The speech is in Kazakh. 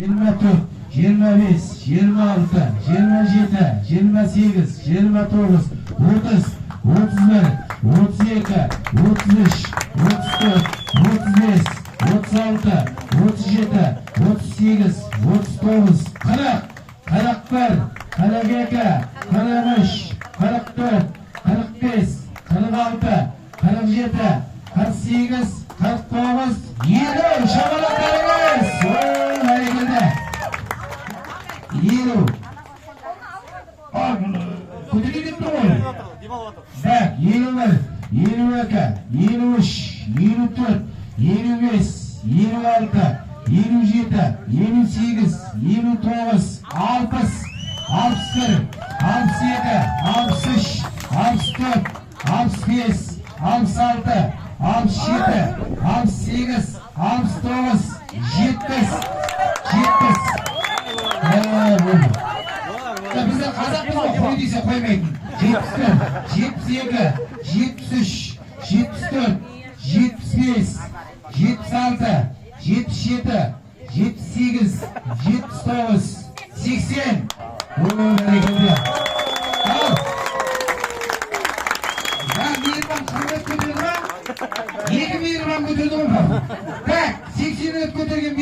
24, 25, 26, 27, 28, 29, 30, 31, 32, 33, 34, 35, 36, 37, 38, 39, 40, 41, 42, 43, 44, 45, 46, 47, 48, 49, 50. Шапалақтарыңыз! Ой, бәрекелді! 50. А, көтерейін деп тұр ғой. Так, 51, 52, 53, 54, 55, 56, 57, 58, 59, 60, 61, 62, 63, 64, 65, 66, 67, 68, 69, 70, 70. Ә, болды. Ja, біздер қазақпыз ғой, қой десе қоймайтын. 71, 72, 73, 74, 75, 76, 77, 78, 79, 80. Ой, бәрекелді. Ал. Ja, Мейірбан 40 рет көтерді ма? Екі Мейірбан көтерді ғой. Так, 80 рет көтерген.